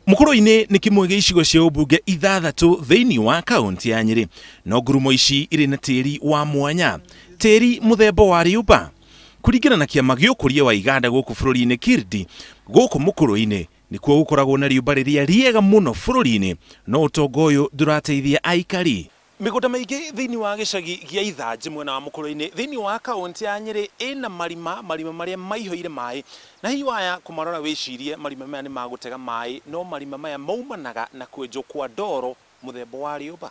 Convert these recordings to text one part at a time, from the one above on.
Mukuruini nĩ kĩmwe gĩa icigo cia ũmbunge 6 thĩinĩ wa kaunti ya Nyĩrĩ. No ngurumo ici irĩ na tĩri wa mwanya, tĩri mũthemba wa rĩũmba. Kũringana na kĩama gĩa ũkũria wa iganda gũkũ bũrũri-inĩ KIRDI, gũkũ Mukuruini nĩkuo gũkoragwo na rĩũmba rĩrĩa rĩega mũno bũrũri-inĩ, no ũtonga ũyũ ndũrateithia aikari. Mĩgũnda mĩingĩ thĩinĩ wa gĩcagi gĩa Ithanjĩ mwena wa Mukuruini thĩinĩ wa kaunti ya Nyĩrĩ ĩna marima, marima marĩa maihũire maĩ, na hihi waya kũmarora wĩcirie marima maya nĩ ma gũtega maĩ, no marima maya maumanaga na kwenjwo kwa ndoro mũthemba wa rĩũmba.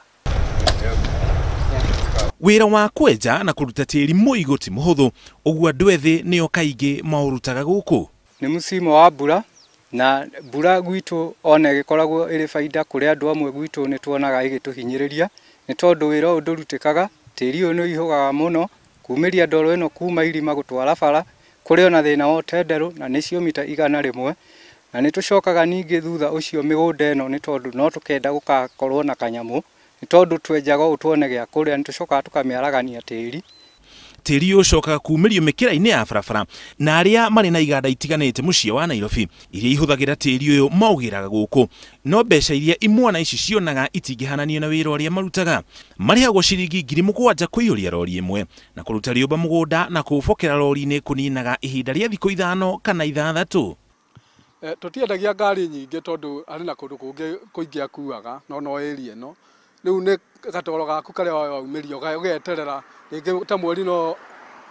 Wĩra wa kwenja na kũruta tĩri mũigũ ti mũhũthũ, ũguo andũ ethĩ nĩo kaingĩ maũrutaga gũkũ. Nĩ mũcimo wa mbura, na mbura gwitũ ona ĩgĩkoragwo ĩrĩ baida kũrĩ andũ amwe gwitũ nĩ tuonaga ĩgĩtũhinyĩrĩria, nĩ tondũ wĩra ũyũ ndũrutĩkaga, tĩri ũyũ nĩ ũihũgaga mũno, kumĩria ndoro ĩno kuma irima gũtwara bara, kũrĩ ona thĩna wa ũtenderũ, na nĩcio mita 100, na nĩ tũcokaga ningĩ thutha ũcio mĩgũnda ĩno nĩ tondũ no tũkenda gũgakorwo na kanyamũ, nĩ tondũ twenjaga ũũ tuone gĩa kũrĩa, nĩ tũcokaga tũkamĩaragania tĩri. Tĩri ũcokaga kumĩrio mĩkĩra-inĩ ya barabara, na arĩa marĩ na iganda itiganĩte mũciĩ wa Nairobi iria ihũthagĩra tĩri ũyũ maũgĩraga gũkũ, no mbeca iria imwana ici cionaga itingĩhananio na wĩra ũrĩa marutaga. Marĩhagwo ciringi 7,000 kũiyũria rori ĩmwe, na kũruta rĩũmba mũgũnda na kũũbokera rori-inĩ kũninaga ihinda rĩa thikũ 5 kana 6. Tũtiendagia ngari nyingĩ tondũ arĩ na kũndũ kũngĩ kũingĩ akuaga, no no area ĩno. Rĩu nĩ gatoro gaku karĩa waumĩria ũgeterera rĩngĩ ta mweri no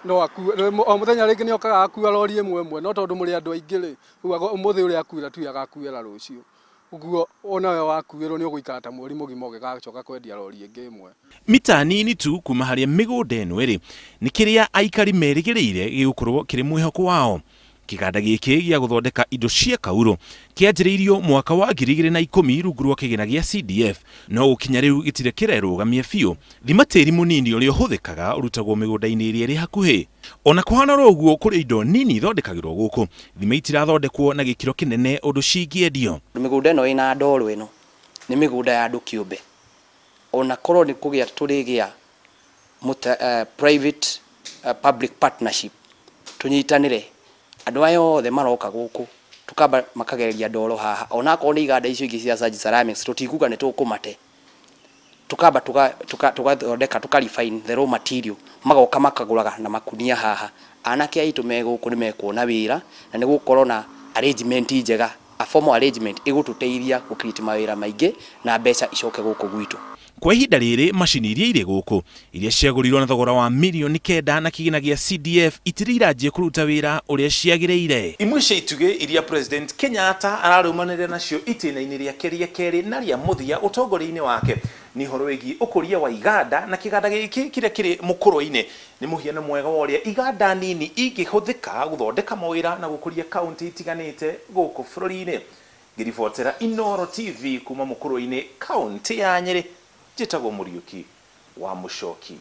no akue o mũthenya rĩngĩ nĩ okaga akua rori ĩmwe ĩmwe, no tondũ mũrĩ andũ aingĩ rĩ, rĩu ũmũthĩ ũrĩa akuĩra tu agakuĩra rũciũ, ũguo onawe wakuĩrwo nĩ ũgũikara ta mweri mũgima ũgĩgacoka kwendia rori ĩngĩ ĩmwe. Mita nini tu kuma harĩa mĩgũnda ĩno ĩrĩ nĩ kĩrĩa aikari merĩgĩrĩire gĩgũkorwo kĩrĩ mwĩhoko wao. Kĩganda gĩkĩ gĩa gũthondeka indo cia kauro kĩanjĩrĩirio mwaka wa 2010 rungu rwa kĩgĩna gĩa CDF, no gũkinya rĩu gĩtirĩ kĩrerũgamia biũ. Thima tĩri mũnini ũrĩa ũhũthĩkaga ũrutagwo mĩgũnda-inĩ ĩrĩa ĩrĩ hakuhĩ. Ona kũhana oro ũguo, kũrĩ indo nini ithondekagĩrwo gũkũ, thima itirathondekwo na gĩkĩro kĩnene ũndũ cingĩendio. Mĩgũnda ĩno ĩna ndoro ĩno nĩ mĩgũnda ya andũ kĩũmbe, ona korwo nĩ kũgĩa tũrĩgĩa private public partnership, tũnyitanĩre andũ aya othe maroka gũkũ tukamba makagereria ndoro haha, ona akorwo nĩ iganda icio ingĩ cia Saji Ceramics tũtikuga nĩ tũkũmate, tukamba tugathondeka tuka refine the raw material, magoka makagũraga na makunia haha. Anake aitũ me gũkũ nĩ mekuona wĩra, na nĩ gũkorwo na arrangement njega, a formal arrangement ĩgũtũteithia gũ create mawĩra maingĩ na mbeca icoke gũkũ gwitũ. Kwa ihinda rĩrĩ macini iria irĩ gũkũ iria ciagũrirwo na thogora wa mirioni 9 na kĩgĩna gĩa CDF itirĩ iranjia kũruta wĩra ũrĩa ciagĩrĩire. Imwe cia itugĩ iria President Kenyatta ararũmanĩrĩra nacio itĩna-inĩ rĩake rĩa kerĩ na rĩa mũthia ũtongoria-inĩ wake nĩ ũhoro wĩgiĩ ũkũria wa iganda, na kĩganda gĩkĩ kĩrĩa kĩrĩ Mukuruini nĩ mũhiano mwega wa ũrĩa iganda nini ingĩhũthĩka gũthondeka mawĩra na gũkũria kaunti itiganĩte gũkũ bũrũri-inĩ. Ngĩribotera Inooro TV kuma Mukuruini, kaunti ya Nyĩrĩ, njĩtagwo Mũriũki wa Mũcoki.